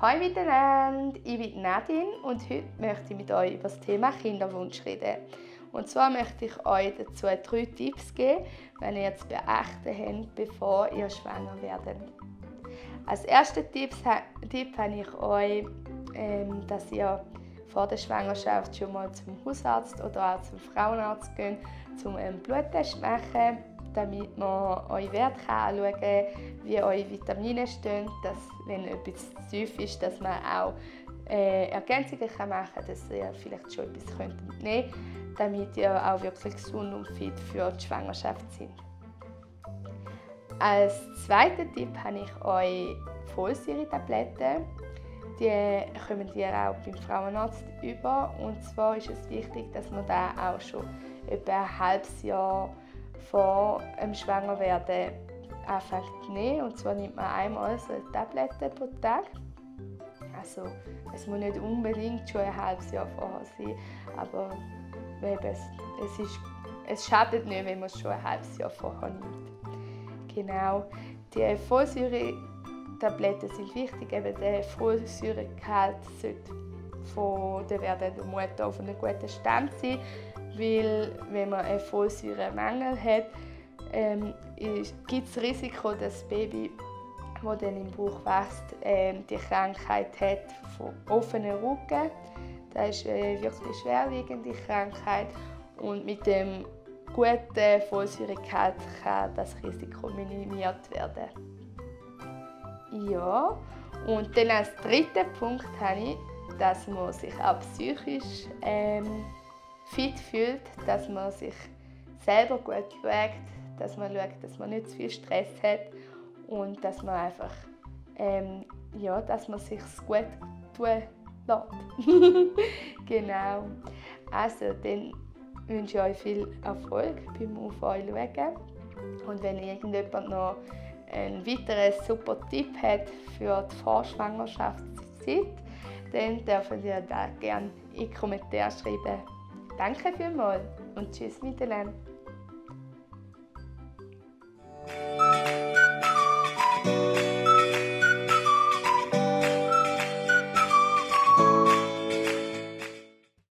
Hallo miteinander, ich bin Nadine und heute möchte ich mit euch über das Thema Kinderwunsch reden. Und zwar möchte ich euch dazu 3 Tipps geben, wenn ihr jetzt beachten habt, bevor ihr schwanger werdet. Als erster Tipp habe ich euch, dass ihr vor der Schwangerschaft schon mal zum Hausarzt oder auch zum Frauenarzt geht, um einen Bluttest zu machen, damit man euch Wert anschauen kann, wie eure Vitamine stehen, dass, wenn etwas zu tief ist, dass man auch Ergänzungen machen kann, dass ihr vielleicht schon etwas nehmen könnt, damit ihr auch wirklich gesund und fit für die Schwangerschaft seid. Als zweiten Tipp habe ich euch Folsäure-Tabletten. Die kommen ihr auch beim Frauenarzt über. Und zwar ist es wichtig, dass man da auch schon etwa ein halbes Jahr vor dem Schwangerwerden anfängt zu nehmen. Und zwar nimmt man einmal so eine Tablette pro Tag. Also es muss nicht unbedingt schon ein halbes Jahr vorher sein, aber es schadet nicht, wenn man es schon ein halbes Jahr vorher nimmt. Genau, die Folsäure-Tabletten sind wichtig, eben der Folsäuregehalt sollte von der werdenden Mutter auf einem guten Stand sein, weil wenn man einen Folsäuremangel hat, gibt es das Risiko, dass das Baby, das dann im Bauch wächst, die Krankheit hat von offenen Rücken. Das ist eine wirklich schwerwiegende Krankheit und mit dem guten Folsäuregehalt kann das Risiko minimiert werden. Ja, und dann als dritten Punkt habe ich, dass man sich auch psychisch fit fühlt, dass man sich selber gut schaut, dass man nicht zu viel Stress hat und dass man einfach dass man sich gut tun lässt. Genau. Also, dann wünsche ich euch viel Erfolg beim auf euch schauen. Und wenn irgendjemand noch einen weiteren super Tipp hat für die Vorschwangerschaftszeit, dann dürfen ihr da gerne in die Kommentare schreiben. Danke vielmals und tschüss miteinander.